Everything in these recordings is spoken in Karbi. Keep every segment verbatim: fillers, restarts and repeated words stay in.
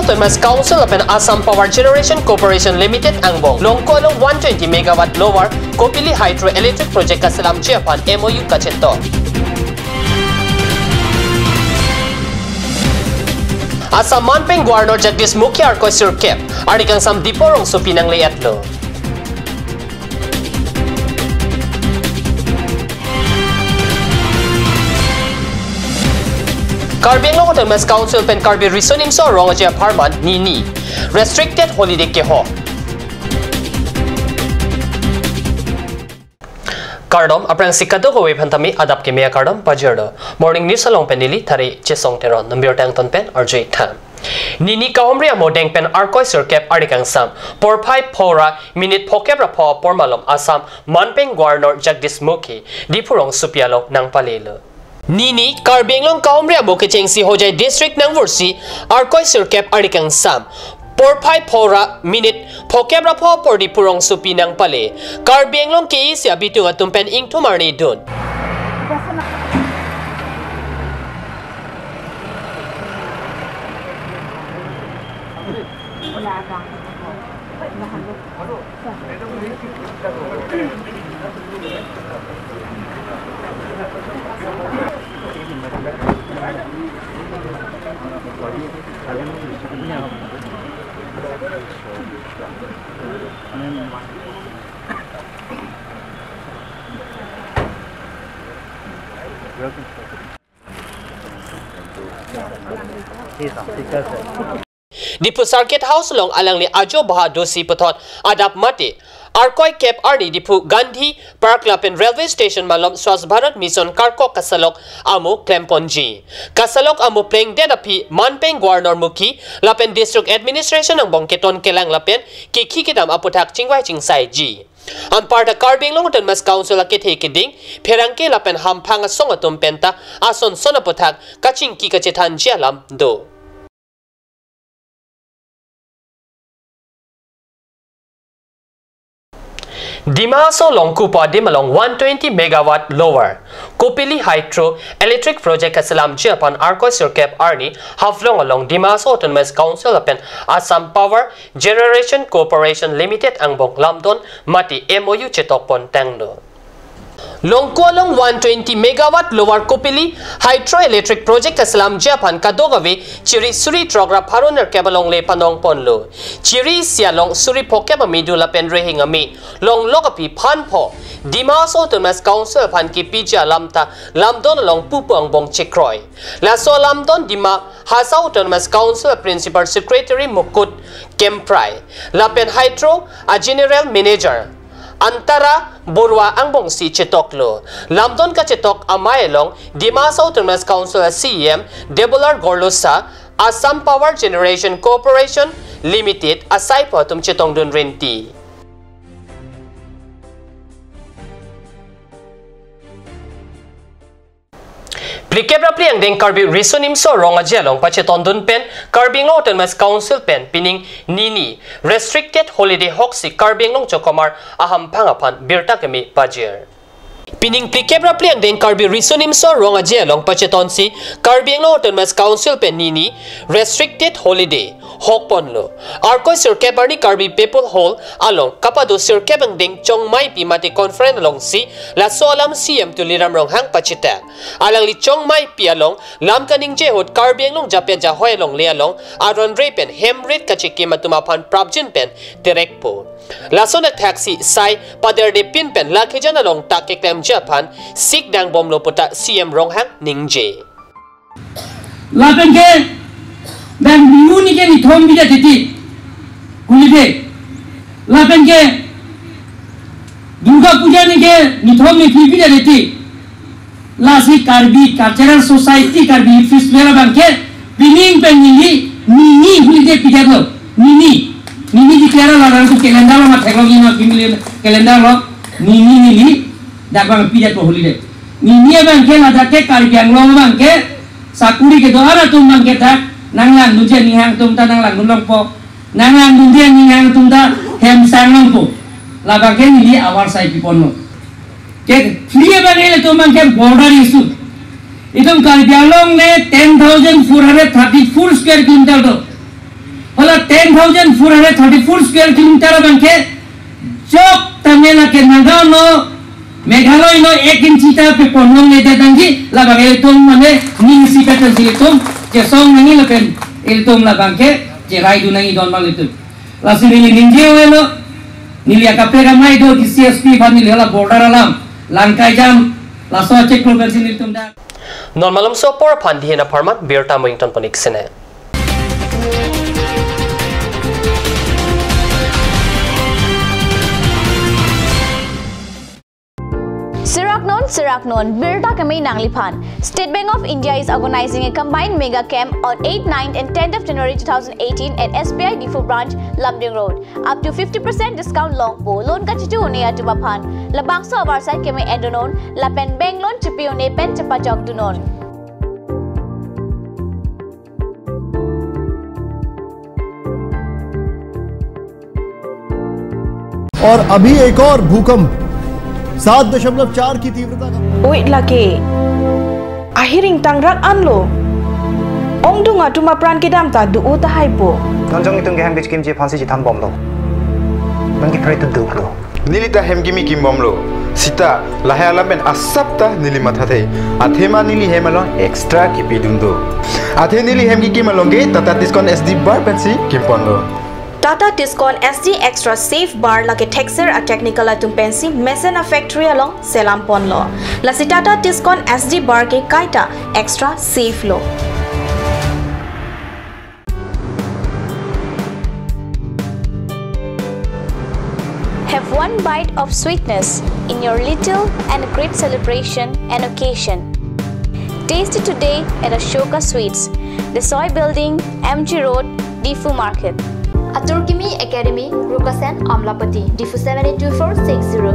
Autonomous Council lapen Assam Power Generation Corporation Limited angbong Longko along one twenty megawatt Lower Kopili Hydroelectric Project kaselamji aphan M O U kachetok. Assam manpeng Governor Jagdish Mukhi arkoi sirkep arni kangsam Diphu rongsopi nangle-etlo. Karbi Anglong Autonomous Council pen Karbi Riso Nimso Rong Aje apharman nini restricted holiday kehok. Kardom, aphrangsi kadokave aphan tame adap keme akardom pajirlo. Morning News along pen neli Thari Chesong Teron, nambirta angton pen arju-ik tha. Nini kahumri amo deng pen arkoi sirkep arni kangsam porphai phora minute phokep ra pho apor malom Assam manpeng Governor Jagdish Mukhi Diphu rongsopi along nangpalelo. Nini Karbi Anglong kahumri amo kechengsi Hojai District nangvorsi arkoi sirkep arni kangsam porphai phora minute phokep ra pho apor Diphu rongsopi nangpale. Karbi Anglong ke isi abitung atum pen ingthum arni dun. Diphu Circuit House along alangli ajo baha dosi puthot adap mate arkoi kep arni Diphu Gandhi Park lapen Railway Station malom Swachh Bharat Mission karkok kasalok amo klemponji. Kasalok amo plengdet aphi manpeng Governor Mukhi lapen District Administration angbong keton kelang lapen kekhi kedam aputhak chingvai chingsaiji. Anparta Karbi Anglong Autonomous Council akethe keding, pherangke lapen hamphang asong atum penta ason son aputhak kachingki kachethanji alam do. Dima Hasao Longkupo adim along one twenty megawatt Lower Kopili Hydro Electric Project kaselamji aphan arkoi sirkep arni Haflong along Dima Hasao Autonomous Council lapen Assam Power Generation Corporation Limited angbong lamdon mate M O U chetok pon tanglo. Longko along one twenty megawatt Lower Kopili Hydroelectric Project kaselamji aphan kadokave chiri suri throk ra pharo nerkep alongle panong ponlo. Chiri isi along suri phokep ame do lapen rehing ame longlok aphi phan pho Dima Hasao Autonomous Council aphan kepiji alam ta lamdon along pupu angbong chekroi. Laso alamdon Dima Hasao Autonomous Council Principal Secretary Mukut Kemprai lapen Hydro a General Manager Antara Borua angbongsi chetoklo. Lamdon kachetok amei along Dima Hasao Autonomous Council a C E M Debolal Gorlosa, Assam Power Generation Corporation Limited asaipo atum chetongdun renti. Phlikep ra phli angdeng Karbi Riso Nimso Rong Aje along pachetondun pen Karbi Anglong Autonomous Council pen pining nini restricted holiday hoksi Karbi Anglong chokomar ahamphang aphan birta keme pajir. Pining phlikep ra phli angdeng Karbi Riso Nimso Rong Aje along pachetonsi Karbi Anglong Autonomous Council pen nini restricted holiday hokponlo. Arkoi sirkep arni Karbi People Hall along kapado sirkep angdeng chongmaipi mate conference alongsi laso alam C E M Tuliram Ronghang pachethang. Alangli chongmaipi along lam kaningje ahut Karbi Anglong jape jahoi alongle along aron re pen hem rit kachikim atum aphan prapjin pen terekpo. Lason athaksi sai paderde pin pen lakhejan along ta keklemji aphan sik dangbomlo puta C E M Ronghang ningje. Lapen ke bang Bihu nike nithom pidetiti. Kulide. Lapen ke Durga Puja nike nithom nithom pidetiti. Lasi Karbi Cultural Society, Karbi Youth Festival abang ke pining pen nini, nini holiday pidetlo. Nini. Nini declare lo, ladak tu calendar lo, mathek lo, nini calendar lo. Nini, nini. Dak abang pidetpo holiday. Nini abang ke ladak ke Karbi Anglong abang ke sakuri kedo-an atum abang ke dak nanglangdunji aning hang atum ta nanglangdun longpo. Nanglangdunji aning hang atum ta hem sang longpo. Labang ke neli avar sai piponlo. Ke free abang ke latum abang ke border issue. Itum Karbi Anglong le ten thousand four hundred thirty-four square kilometer do. Ten thousand four hundred thirty-four square kilometer abang ke jok tame lake Nagaon lo, Meghalaya lo ek inchi ta pepon longle det nangji, labang ilitum mane ning isi petan si ilitum chesong nangji lapen ilitum labang ke cherai dun nangji don abang ilitum. Lasi neli ningje avelo, neli akaprek amei do D C S P aphan, neli hala border alam, Langkaijang, laso achek lo pensi nelitum dak. Non malomso apor aphan dihin apharman birta mo ingtonpon ik sene. Sirak non, sirak non, birta keme nangliphan. State Bank of India is organizing a combined mega camp on eighth, ninth and tenth of January two thousand eighteen at S B I Diphu branch, Lumding Road. Up to fifty percent discount longpo, loan kachitu un-e atum aphan. Labangso avarsai keme endonon, lapen bank loan chipi un-e pen chepajok dunon. और अभी एक और भूकंप सात दशमलव चार की तीव्रता का। Oi lake. Ahiring tangrak anlo. Ongdung atum apran kedam ta do-o tahai po. Non jong itum ke hem kechikimji aphansi chethan bomlo. Non ke pray to do lo. Neli ta hem kimi kim bomlo. Sita, lahai alam pen asap ta neli mathathe. Athema neli hem along extra kipi dun do. Athe neli hem kikim along ke Tata Tiscon S D bar pensi kimponlo. Tata Tiscon S D Extra Safe Bar lake thekser a-technical atum pensi mesen a-factory along selam ponlo. Lasi Tata Tiscon S D bar ke kaita extra safe lo. Have one bite of sweetness in your little and great celebration and occasion. Taste it today at Ashoka Sweets, Desoi Building, M G Road, Diphu Market. Atur Kimi Academy, Rukasen, Amlapatty, Diphu seven eight two four six zero.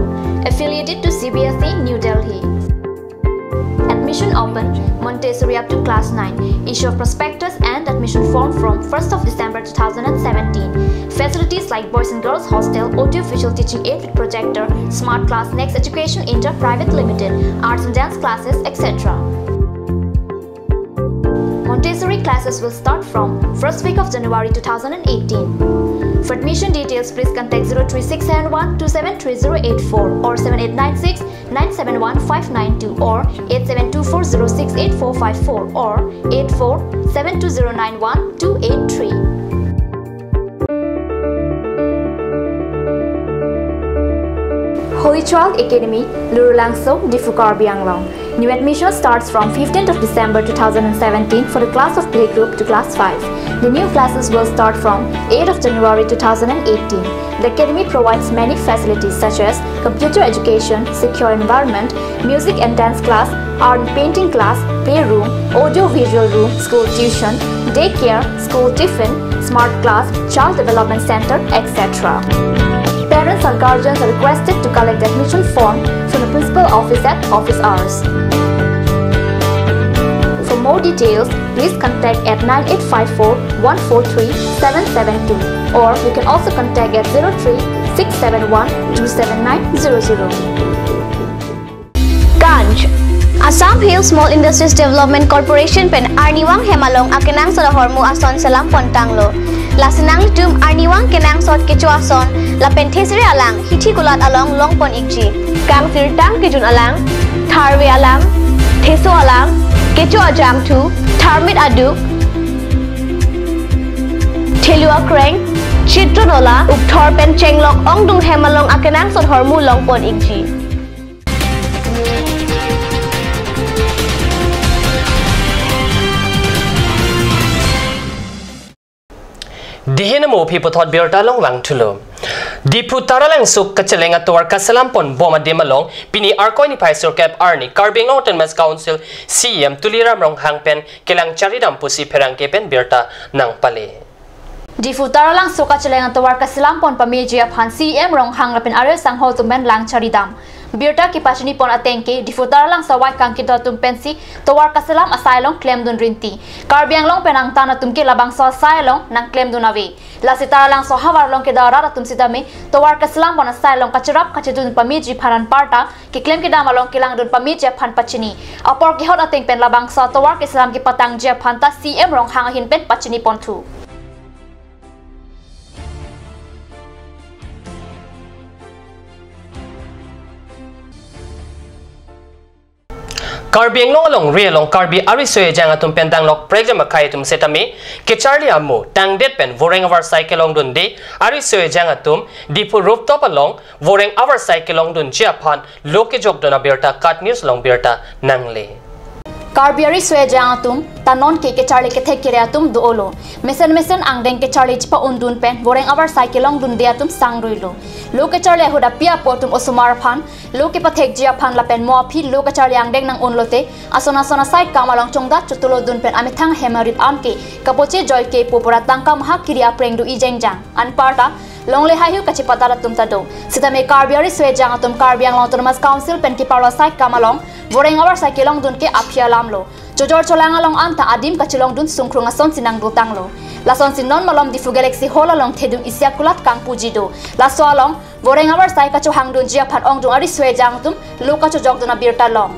Affiliated to C B S E, New Delhi. Admission open, Montessori up to class nine. Issue of prospectus and admission form from first of December two thousand and seventeen. Facilities like boys and girls hostel, audio visual teaching aid with projector, smart class, Next Education India Private Limited, arts and dance classes, et cetera. Montessori classes will start from first week of January two thousand and eighteen. For admission details, please contact zero three six seven one two seven three zero eight four or seven eight nine six nine seven one five nine two or eight seven two four zero six eight four five four or eight four seven two zero nine one two eight three. Holy Child Academy, Lurulangso, Diphu, Karbi Anglong. New admission starts from fifteenth of December two thousand and seventeen for the class of playgroup to class five. The new classes will start from eighth of January two thousand and eighteen. The academy provides many facilities such as computer education, secure environment, music and dance class, art and painting class, playroom, audio visual room, school tuition, daycare, school tiffin, smart class, child development center, et cetera. Parents or guardians are requested to collect admission form from the principal office at office hours. For more details, please contact at nine eight five four one four three seven seven two, or you can also contact at zero three six seven one two seven nine zero zero. Ganj. Assam Hill Small Industries Development Corporation pen arnivang hem along akenangsot ahormu ason selam pon tanglo. Lasi nanglitum arnivang kenangsot kecho ason lapen thesere alang hithi kulat along long pon ikji. Kangsirtang kejun alang, tharve alang, theso alang, kecho ajangthu, tharmit aduk, thelu akreng, chitron ola, ukthor pen chenglok ongdung hem along akenangsot ahormu long pon ikji. Dihin amo aphi puthot birta along vangthulo. Diphu Taralangso kacheleng atovar kaselam pon bom adim along pini Arkoi niphai sirkep arni Karbi Anglong Autonomous Council C E M Tuliram Ronghang pen kelang charidam pusi pherangke pen birta nangpale. Diphu Taralangso kacheleng atovar kaselam pon pameji aphan C E M Ronghang lapen arve sangho atum pen lang charidam. Birta kepachini pon ateng ke Diphu Taralangso avaikang kedo atum pensi tovar kaselam asai along klemdun rinti. Karbi Anglong pen angtan atum ke labangso asai along nangklemdun ave. Lasi Taralangso ahavar along kedo arat atum sitame tovar kaselam pon asai along kacherap kachedun pameji aphan anparta keklem kedam along kelangdun pameji aphan pachini. Apor kehot ateng pen labangso tovar kaselam kepatangji aphan ta C E M Ronghang ahin pen pachini ponthu. Karbi Anglong alongri along Karbi ariso ejang atum pen danglok prekjam akhei atum setame kecharli amo tangdet pen voreng avarsai kelongdunde ariso ejang atum Diphu rooftop along voreng avarsai kelongdunji aphan lo kejokdun abirta KAT News along birta nangle. Karbi ariso ejang atum ta non ke kecharli kethek kere atum do-olo. Mesen mesen angdeng kecharli chipa-undun pen voreng avarsai kelongdunde atum sangruilo. Lo kecharli ahut api apo atum osomar aphan lo kepathekji aphan lapen mo aphi lo kacharli angdeng nang-unlote ason ason asai kam along chongdat chotulodun pen amethang hem arit an ke kapoche joike pu pura tangka maha kiri apreng do-i jengjang. Anparta longle haihu kachepadat atum ta do. Sitame Karbi ariso ejang atum Karbi Anglong Autonomous Council pen keparlo asai kam along voreng avarsai kelongdun ke aphi alamlo. Chojor cholang along anta adim kachelongdun sungkrung asonsi nangdotanglo. Lasonsi non malom Diphu Galaxy Hall along thedung isi akulat kangpuji do. Laso along voreng avarsai kachohangdunji aphan ongdung ariso ejang atum lo kachojokdun abirta long.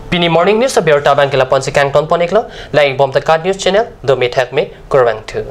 Pini morning news abirta abang ke lapu-ansi kangtonpon-iklo, langdunbom ta KAT News channel, domi thakme, kurvangthu.